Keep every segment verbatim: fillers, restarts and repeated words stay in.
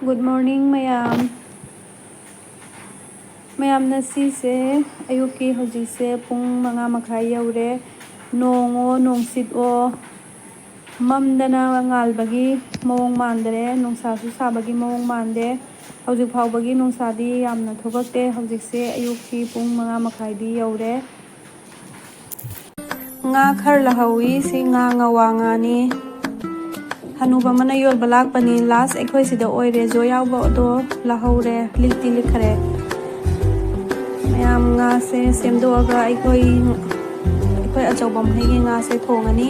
Good morning, ꯃꯌꯥꯝ꯫ ꯃꯌꯥꯝꯅ ꯁꯤꯁꯦ ꯑꯌꯨꯛꯀꯤ ꯍꯧꯖꯤꯛꯁꯦ ꯄꯨꯡ ꯃꯉꯥ ꯃꯈꯥꯏ ꯌꯧꯔꯦ꯫ ꯅꯣꯡꯑꯣ ꯅꯣꯡꯁꯤꯠꯑꯣ ꯃꯝꯗꯅ ꯉꯥꯜꯕꯒꯤ ꯃꯑꯣꯡ ꯃꯥꯟꯗꯔꯦ, ꯅꯨꯡꯁꯥꯁꯨ ꯁꯥꯕꯒꯤ ꯃꯑꯣꯡ ꯃꯥꯟꯗꯦ꯫ ꯍꯧꯖꯤꯛ ꯐꯥꯎꯕꯒꯤ ꯅꯨꯡꯁꯥꯗꯤ ꯌꯥꯝꯅ ꯊꯣꯛꯂꯛꯇꯦ꯫ ꯍꯧꯖꯤꯛꯁꯦ ꯑꯌꯨꯛꯀꯤ ꯄꯨꯡ ꯃꯉꯥ ꯃꯈꯥꯏꯗꯤ ꯌꯧꯔꯦ꯫ ꯉꯥ ꯈꯔ ꯂꯧꯍꯧꯋꯤ꯫ ꯁꯤ ꯉꯥ ꯉꯋꯥ ꯉꯥꯅꯤ꯫ ꯍꯅꯨꯕ ꯑꯃꯅ ꯌꯣꯟꯕ ꯂꯥꯛꯄꯅꯤ꯫ Last ꯑꯩꯈꯣꯏ ꯁꯤꯗ ꯑꯣꯏꯔꯦ꯫ ꯖꯣ ꯌꯥꯎꯕ ꯑꯗꯣ ꯂꯧꯍꯧꯔꯦ꯫ ꯂꯤꯛꯇꯤ ꯂꯤꯛꯈꯔꯦ꯫ ꯃꯌꯥꯝ ꯉꯥꯁꯦ ꯁꯦꯝꯗꯣꯛꯑꯒ ꯑꯩꯈꯣꯏ, ꯑꯩꯈꯣꯏ ꯑꯆꯧꯕ ꯃꯍꯩꯒꯤ ꯉꯥꯁꯦ ꯊꯣꯡꯉꯅꯤ꯫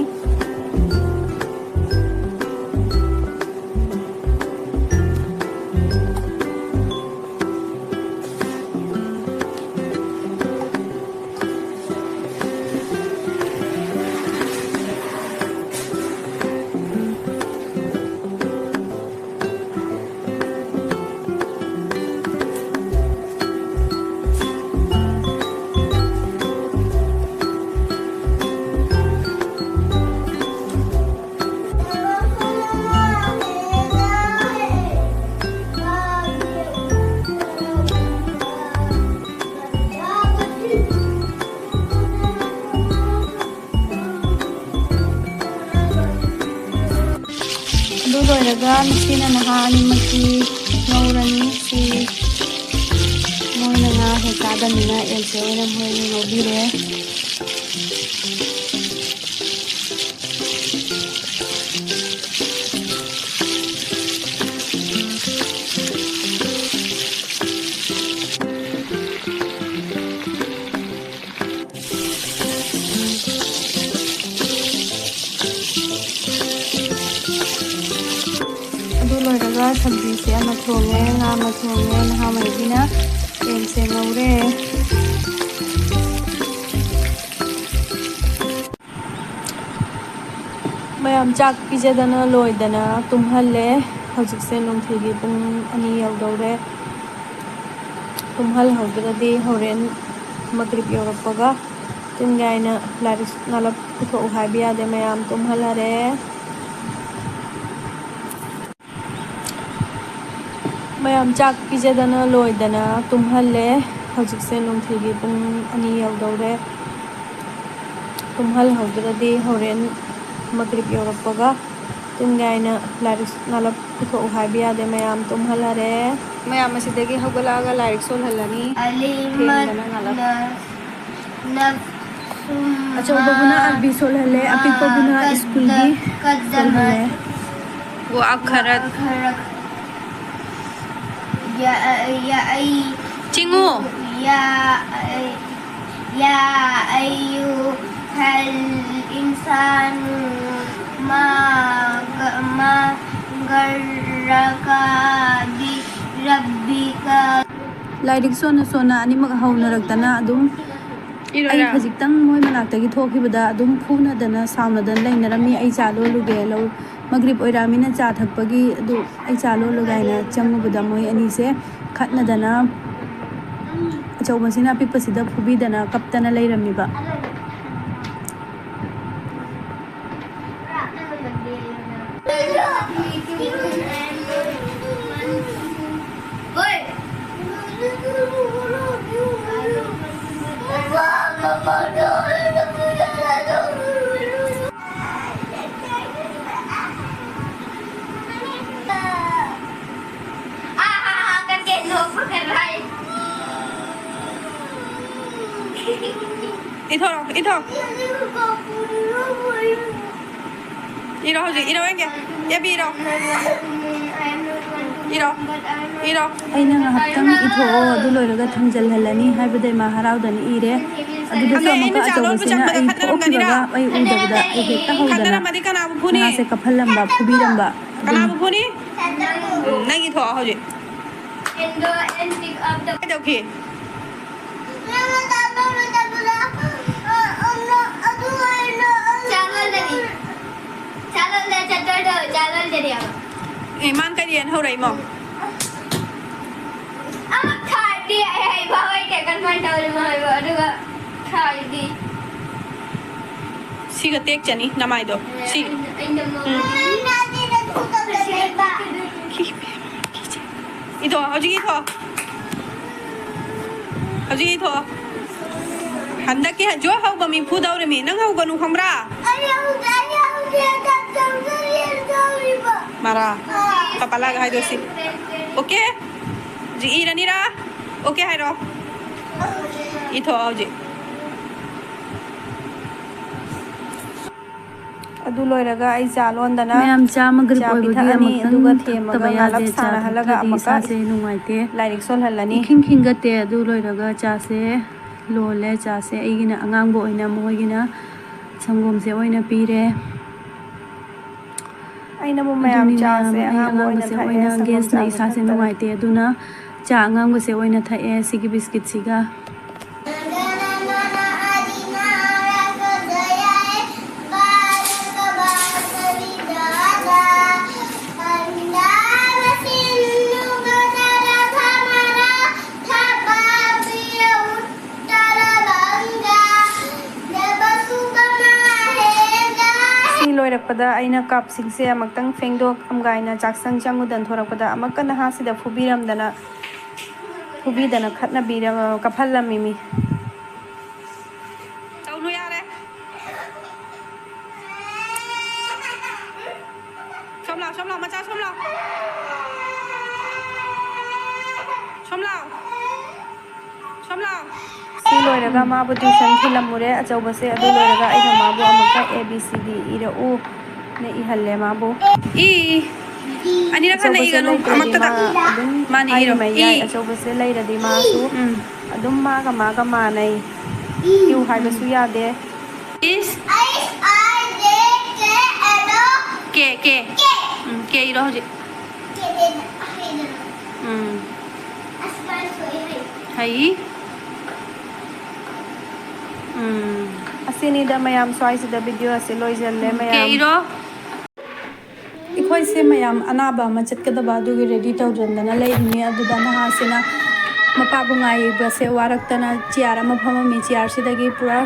ꯑꯗꯨ ꯂꯣꯏꯔꯒ ꯃꯁꯤꯅ ꯅꯍꯥ ꯑꯅꯤꯃꯛꯀꯤ ꯉꯧꯔꯅꯤ꯫ ꯁꯤ ꯃꯣꯏꯅ ꯉꯥ ꯍꯦꯛ ꯆꯥꯗꯕꯅꯤꯅ ꯑꯦꯜꯁꯦ ꯑꯣꯏꯅ ꯃꯣꯏꯅ ꯉꯧꯕꯤꯔꯦ꯫ ꯑꯗꯨ ꯂꯣꯏꯔꯒ ꯁꯕꯖꯤꯁꯦ ꯑꯃ ꯊꯣꯡꯉꯦ, ꯉꯥ ꯑꯃ ꯊꯣꯡꯉꯦ, ꯅꯍꯥꯃꯩꯁꯤꯅ ꯌꯦꯟꯁꯦ ꯉꯧꯔꯦ꯫ ꯃꯌꯥꯝ ꯆꯥꯛ ꯄꯤꯖꯗꯅ ꯂꯣꯏꯗꯅ ꯇꯨꯝꯍꯜꯂꯦ꯫ ꯍꯧꯖꯤꯛꯁꯦ ꯅꯨꯡꯊꯤꯜꯒꯤ ꯄꯨꯡ ꯑꯅꯤ ꯌꯧꯗꯧꯔꯦ꯫ ꯇꯨꯝꯍꯜꯍꯧꯗ꯭ꯔꯗꯤ ꯍꯣꯔꯦꯟ ꯃꯒ꯭ꯔꯤꯕ ꯌꯧꯔꯛꯄꯒ ꯇꯨꯝꯒꯦ ꯍꯥꯏꯅ ꯂꯥꯏꯔꯤꯛ ꯉꯥꯂꯞ ꯄꯨꯊꯣꯛꯎ ꯍꯥꯏꯕ ꯌꯥꯗꯦ꯫ ꯃꯌꯥꯝ ꯇꯨꯝꯍꯜꯂꯔꯦ꯫ ꯃꯌꯥꯝ ꯆꯥꯛ ꯄꯤꯖꯗꯅ ꯂꯣꯏꯗꯅ ꯇꯨꯝꯍꯜꯂꯦ꯫ ꯍꯧꯖꯤꯛꯁꯦ ꯅꯨꯡꯊꯤꯜꯒꯤ ꯄꯨꯡ ꯑꯅꯤ ꯌꯧꯗꯧꯔꯦ꯫ ꯇꯨꯝꯍꯜꯍꯧꯗ꯭ꯔꯗꯤ ꯍꯣꯔꯦꯟ ꯃꯒ꯭ꯔꯤꯕ ꯌꯧꯔꯛꯄꯒ ꯇꯨꯝꯒꯦ ꯍꯥꯏꯅ ꯂꯥꯏꯔꯤꯛ ꯉꯥꯂꯞ ꯄꯨꯊꯣꯛꯎ ꯍꯥꯏꯕ ꯌꯥꯗꯦ꯫ ꯃꯌꯥꯝ ꯇꯨꯝꯍꯜꯂꯔꯦ꯫ ꯃꯌꯥꯝ ꯑꯁꯤꯗꯒꯤ ꯍꯧꯒꯠꯂꯛꯑꯒ ꯂꯥꯏꯔꯤꯛ ꯁꯣꯜꯍꯜꯂꯅꯤ꯫ ꯊꯦꯡꯗꯅ ꯉꯥꯂꯞ꯫ ꯑꯆꯧꯕꯕꯨꯅ ꯑꯥꯔꯕꯤ ꯁꯣꯜꯍꯜꯂꯦ, ꯑꯄꯤꯛꯄꯕꯨꯅ ꯁ꯭ꯀꯨꯜꯒꯤ ꯁꯣꯜꯍꯜꯂꯦ꯫ ꯋꯥ ꯑꯈꯔꯠ꯫ ꯆꯤꯡꯉꯨ꯫ يا أيها الإنسان ما ما غرك بربك. ꯂꯥꯏꯔꯤꯛ ꯁꯣꯟꯅ ꯁꯣꯟꯅ ꯑꯅꯤꯃꯛ ꯍꯧꯅꯔꯛꯇꯅ ꯑꯗꯨꯝ ꯑꯩ ꯈꯖꯤꯛꯇꯪ ꯃꯣꯏ ꯃꯅꯥꯛꯇꯒꯤ ꯊꯣꯛꯈꯤꯕꯗ ꯑꯗꯨꯝ ꯐꯨꯅꯗꯅ ꯁꯥꯎꯅꯗꯅ ꯂꯩꯅꯔꯝꯃꯤ꯫ ꯑꯩ ꯆꯥ ꯂꯣꯜꯂꯨꯒꯦ, ꯂꯧ-, ꯃꯒ꯭ꯔꯤꯕ ꯑꯣꯏꯔꯛꯑꯃꯤꯅ ꯆꯥ ꯊꯛꯄꯒꯤ ꯑꯗꯨ ꯑꯩ ꯆꯥ ꯂꯣꯜꯂꯨꯒꯦ ꯍꯥꯏꯅ ꯆꯪꯉꯨꯕꯗ ꯃꯣꯏ ꯑꯅꯤꯁꯦ ꯈꯠꯅꯗꯅ ꯑꯆꯧꯕꯁꯤꯅ ꯑꯄꯤꯛꯄꯁꯤꯗ ꯐꯨꯕꯤꯗꯅ ꯀꯞꯇꯅ ꯂꯩꯔꯝꯃꯤꯕ꯫ ꯏꯊꯣꯔꯛꯑꯣ, ꯏꯊꯣꯔꯛꯑꯣ꯫ ꯏꯔꯣ ꯍꯧꯖꯤꯛ, ꯏꯔꯣ ꯌꯦꯡꯒꯦ꯫ ꯑꯦ ꯕꯤ ꯏꯔꯣ꯫ ꯏꯔꯣ꯫ ꯏꯔꯣ꯫ ꯑꯩꯅ ꯉꯥꯏꯍꯥꯛꯇꯪ ꯏꯊꯣꯛꯑꯣ, ꯑꯗꯨ ꯂꯣꯏꯔꯒ ꯊꯝꯖꯤꯜꯍꯜꯂꯅꯤ ꯍꯥꯏꯕꯗꯩ ꯃꯥ ꯍꯔꯥꯎꯗꯅ ꯏꯔꯦ꯫ ꯑꯗꯨꯗꯁꯨ ꯑꯗꯣ ꯑꯩꯅ ꯑꯃꯨꯛꯀ ꯆꯥ ꯂꯣꯟꯕ ꯑꯆꯧꯕꯁꯤꯅ ꯆꯪꯕꯗ ꯑꯩ ꯈꯠꯅꯔꯝꯒꯅꯤꯔ? ꯊꯣꯛꯈꯤꯕꯒ ꯑꯩ ꯎꯗꯕꯗ ꯑꯩ ꯍꯦꯛꯇ ꯍꯧꯗꯅ ꯈꯠꯅꯔꯝꯃꯗꯤ ꯀꯅꯥꯕꯨ ꯐꯨꯅꯤ? ꯃꯥꯁꯦ ꯀꯞꯍꯜꯂꯝꯕ, ꯐꯨꯕꯤꯔꯝꯕ꯫ ꯀꯅꯥꯕꯨ ꯐꯨꯅꯤ? ꯎꯝ, ꯅꯪ ꯏꯊꯣꯛꯑꯣ ꯍꯧꯖꯤꯛ꯫ ꯀꯩꯗꯧꯈꯤ? ꯆꯥ ꯂꯣꯜꯂꯗꯤ꯫ ꯆꯥ ꯂꯣꯜꯂꯦ ꯆꯠꯇꯣꯏꯗꯣ, ꯆꯥ ꯂꯣꯜꯗꯗꯤ ꯑꯃ꯫ ꯑꯦ, ꯃꯥꯅ ꯀꯔꯤ ꯍꯥꯏꯅ ꯍꯧꯔꯛꯏꯃꯣ? ꯑꯃ ꯊꯥꯔꯗꯤ ꯑꯩ ꯍꯩꯕ ꯍꯣꯏ ꯀꯩ ꯀꯃꯥꯏꯅ ꯇꯧꯔꯤꯅꯣ ꯍꯥꯏꯕ, ꯑꯗꯨꯒ ꯊꯥꯔꯗꯤ꯫ ꯁꯤꯒ ꯇꯦꯛ ꯆꯅꯤ ꯅꯃꯥꯏꯗꯣ꯫ ꯁꯤ꯫ ꯑꯩꯅ, ꯑꯩꯅ ꯎꯝ꯫ ꯃꯉꯣꯟꯗ ꯏꯊꯣ, ꯍꯧꯖꯤꯛ ꯏꯊꯣ꯫ ꯍꯧꯖꯤꯛ ꯏꯊꯣ꯫ ꯍꯟꯗꯛꯀꯤ ꯍꯟꯖꯨ ꯍꯧꯕ ꯃꯤ ꯐꯨꯗꯧꯔꯤꯃꯤ꯫ ꯅꯪ ꯍꯧꯒꯅꯨ ꯈꯪꯕ꯭ꯔꯥ? ꯑꯩ ꯍꯧꯗꯦ, ꯑꯩ ꯍꯧꯗꯦ, ꯗꯥꯛꯇꯔꯗ ꯌꯦꯡꯗꯧꯔꯤꯕ꯫ ꯃꯥꯔꯥ? ꯑꯥ꯫ ꯄꯄꯥ ꯂꯥꯛꯑꯒ ꯍꯥꯏꯗꯣꯏꯁꯤ꯫ ꯑꯣꯀꯦ? ꯍꯧꯖꯤꯛ ꯏꯔꯅꯤꯔꯥ? ꯑꯣꯀꯦ ꯍꯥꯏꯔꯣ꯫ ꯏꯊꯣ ꯍꯧꯖꯤꯛ꯫ ꯑꯗꯨ ꯂꯣꯏꯔꯒ ꯑꯩ ꯆꯥ ꯂꯣꯟꯗꯅ ꯃꯌꯥꯝ ꯆꯥ ꯃꯒ꯭ꯔꯤꯕ ꯆꯥ ꯑꯣꯏꯕꯒꯤ ꯄꯤꯊꯛꯑꯅꯤ, ꯑꯃꯨꯛꯇꯪ ꯑꯗꯨꯒ ꯊꯛꯇꯕ ꯊꯦꯝꯃꯒ ꯌꯥꯗꯦ꯫ ꯉꯥꯂꯞ ꯆꯥ ꯁꯥꯟꯅꯍꯜꯂꯒ ꯊꯛꯇ꯭ꯔꯗꯤ ꯑꯃꯨꯛꯀ ꯏꯁꯥꯁꯦ ꯅꯨꯡꯉꯥꯏꯇꯦ, ꯂꯥꯏꯔꯤꯛ ꯁꯣꯜꯍꯜꯂꯅꯤ꯫ ꯏꯈꯤꯡ ꯈꯤꯡꯒꯠꯇꯦ꯫ ꯑꯗꯨ ꯂꯣꯏꯔꯒ ꯆꯥꯁꯦ ꯂꯣꯜꯂꯦ꯫ ꯆꯥꯁꯦ ꯑꯩꯒꯤꯅ ꯑꯉꯥꯡꯕ ꯑꯣꯏꯅ, ꯃꯣꯏꯒꯤꯅ ꯁꯪꯒꯣꯝꯁꯦ ꯑꯣꯏꯅ ꯄꯤꯔꯦ꯫ ꯑꯩꯅ ꯑꯃꯨꯛ ꯃꯌꯥꯝ ꯑꯗꯨꯅꯤ ꯆꯥꯁꯦ ꯃꯌꯥꯝ, ꯑꯩ ꯑꯉꯥꯡꯕ ꯑꯣꯏꯅ ꯑꯉꯥꯡꯕꯁꯦ ꯊꯛꯑꯦ, ꯑꯣꯏꯅ ꯁꯪꯒꯣꯝ ꯒꯦꯁꯅ ꯆꯥꯁꯦ ꯏꯁꯥꯁꯦ ꯊꯛꯇꯅ꯫ ꯅꯨꯡꯉꯥꯏꯇꯦ, ꯑꯗꯨꯅ ꯆꯥ ꯑꯉꯥꯡꯕꯁꯦ ꯑꯣꯏꯅ ꯊꯛꯑꯦ ꯁꯤꯒꯤ ꯕꯤꯁꯀꯤꯠꯁꯤꯒ꯫ ꯁꯤ ꯂꯣꯏꯔꯛꯄꯗ ꯑꯩꯅ ꯀꯞꯁꯤꯡꯁꯦ ꯑꯃꯨꯛꯇꯪ ꯐꯦꯡꯗꯣꯛꯑꯝꯒꯥꯏꯅ ꯆꯥꯛꯁꯪ ꯆꯪꯉꯨꯗꯅ ꯊꯣꯔꯛꯄꯗ ꯑꯃꯨꯛꯀ ꯅꯍꯥꯁꯤꯗ ꯐꯨꯕꯤꯔꯝꯗꯅ, ꯐꯨꯕꯤꯗꯅ ꯈꯠꯅꯕꯤꯔ-, ꯀꯞꯍꯜꯂꯝꯃꯤꯃꯤ꯫ ꯇꯧꯅꯨ ꯌꯥꯔꯦ꯫ ꯁꯣꯝ ꯂꯥꯎ, ꯁꯣꯝ ꯂꯥꯎ, ꯃꯆꯥ ꯁꯣꯝ ꯂꯥꯎ꯫ ꯁꯣꯝ ꯂꯥꯎ꯫ ꯁꯣꯝ ꯂꯥꯎ꯫ ꯁꯤ ꯂꯣꯏꯔꯒ ꯃꯥꯕꯨ tuition ꯊꯤꯜꯂꯝꯃꯨꯔꯦ ꯑꯆꯧꯕꯁꯦ꯫ ꯑꯗꯨ ꯂꯣꯏꯔꯒ ꯑꯩꯅ ꯃꯥꯕꯨ ꯑꯃꯨꯛꯀ A B C D ꯏꯔꯛꯎ ꯅ ꯏꯍꯜꯂꯦ ꯃꯥꯕꯨ꯫ ꯏ꯫ ꯑꯅꯤꯔꯛ ꯍꯟꯅ ꯑꯆꯧꯕꯁꯦ ꯏꯒꯅꯨ, ꯂꯩꯇ꯭ꯔꯗꯤ ꯑꯃꯛꯇꯗ꯫ ꯃꯥ ꯑꯗꯨꯝ ꯃꯥꯅ ꯏꯔꯣ꯫ ꯍꯥꯏꯔꯤꯃꯩ ꯏ꯫ ꯌꯥꯏ꯫ ꯑꯆꯧꯕꯁꯦ ꯂꯩꯔꯗꯤ ꯃꯥꯁꯨ ꯎꯝ꯫ ꯑꯗꯨꯝ ꯃꯥꯒ ꯃꯥꯒ ꯃꯥꯟꯅꯩ꯫ ꯏꯌꯨ ꯍꯥꯏꯕꯁꯨ ꯌꯥꯗꯦ꯫ Is? K, K. Um, K ꯏꯔꯣ ꯍꯧꯖꯤꯛ꯫ ꯎꯝ꯫ ꯍꯩ꯫ ꯎꯝ꯫ ꯑꯁꯤꯅꯤꯗ ꯃꯌꯥꯝ, ꯁ꯭ꯋꯥꯏꯁꯤꯗ video ꯑꯁꯤ ꯂꯣꯏꯁꯤꯜꯂꯦ ꯎꯝ, ꯃꯌꯥꯝ꯫ K ꯏꯔꯣ꯫ ꯑꯩꯈꯣꯏꯁꯦ ꯃꯌꯥꯝ ꯑꯅꯥꯕ ꯑꯃ ꯆꯠꯀꯗꯕ ꯑꯗꯨꯒꯤ ready ꯇꯧꯗꯅ ꯂꯩꯔꯤꯅꯤ꯫ ꯑꯗꯨꯗ ꯅꯍꯥꯁꯤꯅ ꯃꯄꯥꯕꯨ ꯉꯥꯏꯕꯁꯦ ꯋꯥꯔꯛꯇꯅ chair ꯑꯃ ꯐꯝꯃꯝꯃꯤ꯫ Chairꯁꯤꯗꯒꯤ ꯄꯨꯔꯥ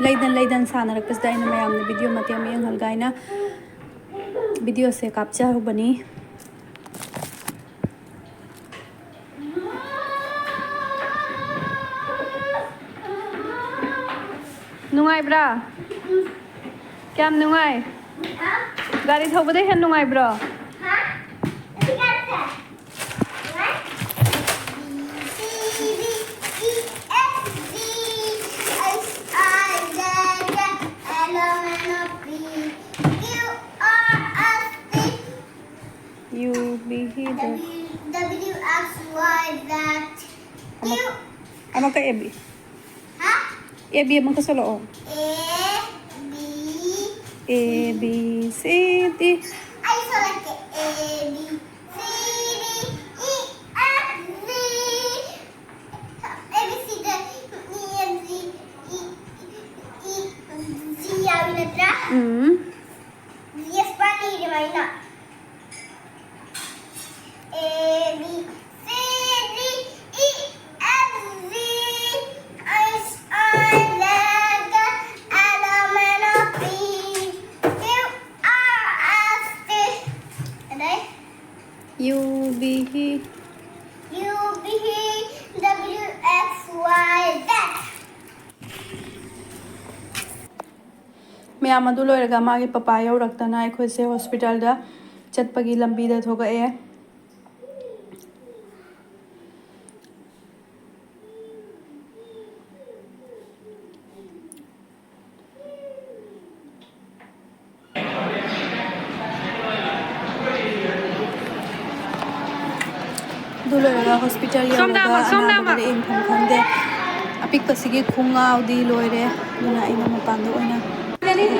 ꯂꯩꯗꯅ ꯂꯩꯗꯅ ꯁꯥꯟꯅꯔꯛꯄꯁꯤꯗ ꯑꯩꯅ ꯃꯌꯥꯝꯗ video ꯃꯇꯦꯛ ꯑꯃ ꯌꯦꯡꯍꯜꯒꯥꯏꯅ videoꯁꯦ ꯀꯥꯞꯆꯍꯧꯕꯅꯤ꯫ ꯅꯨꯡꯉꯥꯏꯕ꯭ꯔꯥ? ꯀꯌꯥꯝ ꯅꯨꯡꯉꯥꯏ? ꯒꯥꯔꯤ ꯊꯧꯕꯗ ꯍꯦꯟꯅ ꯅꯨꯡꯉꯥꯏꯕ꯭ꯔꯣ? U, B, H, the W, W, X, Y, Z. ꯑꯃ, ꯑꯃꯨꯛꯀ A B. ꯍꯥ? A B ꯑꯃꯨꯛꯀ ꯁꯛꯂꯛꯑꯣ꯫ A, B. A, B, C, D. ꯑꯩ ꯁꯛꯂꯛꯀꯦ꯫ A, B, C, D, E, F, G. A, B, C, D, E, F, G, E, E, G ꯌꯥꯎꯏ ꯅꯠꯇ꯭ꯔꯥ? ꯎꯝ꯫ G S ꯄꯥꯅꯤ ꯑꯗꯨꯃꯥꯏꯅ꯫ A, B, C, D, E, F, G, H, I, J, K, L, M, N, O, P, Q, R, S, T. ꯑꯗꯩ? U, V, H. U, V, H, W, X, Y, Z. ꯃꯌꯥꯝ ꯑꯗꯨ ꯂꯣꯏꯔꯒ ꯃꯥꯒꯤ papa ꯌꯧꯔꯛꯇꯅ ꯑꯩꯈꯣꯏꯁꯦ ꯍꯣꯁꯄꯤꯇꯥꯜꯗ ꯆꯠꯄꯒꯤ ꯂꯝꯕꯤꯗ ꯊꯣꯛꯂꯛꯑꯦ꯫ ꯑꯗꯨ ꯂꯣꯏꯔꯒ ꯍꯣꯁꯄꯤꯇꯥꯜ ꯁꯣꯝꯗ ꯌꯧꯔꯒ ꯑꯃ, ꯁꯣꯝꯗ ꯑꯅꯥꯕꯒ ꯑꯃ꯫ ꯂꯥꯏꯌꯦꯡꯐꯝ ꯈꯪꯗꯦ꯫ ꯑꯄꯤꯛꯄꯁꯤꯒꯤ ꯈꯣꯡꯉꯥꯎꯗꯤ ꯂꯣꯏꯔꯦ, ꯑꯗꯨꯅ ꯑꯩꯅ ꯃꯄꯥꯟꯗ ꯑꯣꯏꯅ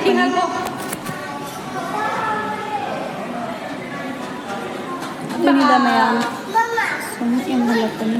ꯊꯤꯡꯍꯜꯂꯣ꯫ ꯑꯗꯨꯅꯤꯗ ꯃꯌꯥꯝ ꯁꯨꯝ ꯌꯦꯡꯍꯜꯂꯛꯄꯅꯤ꯫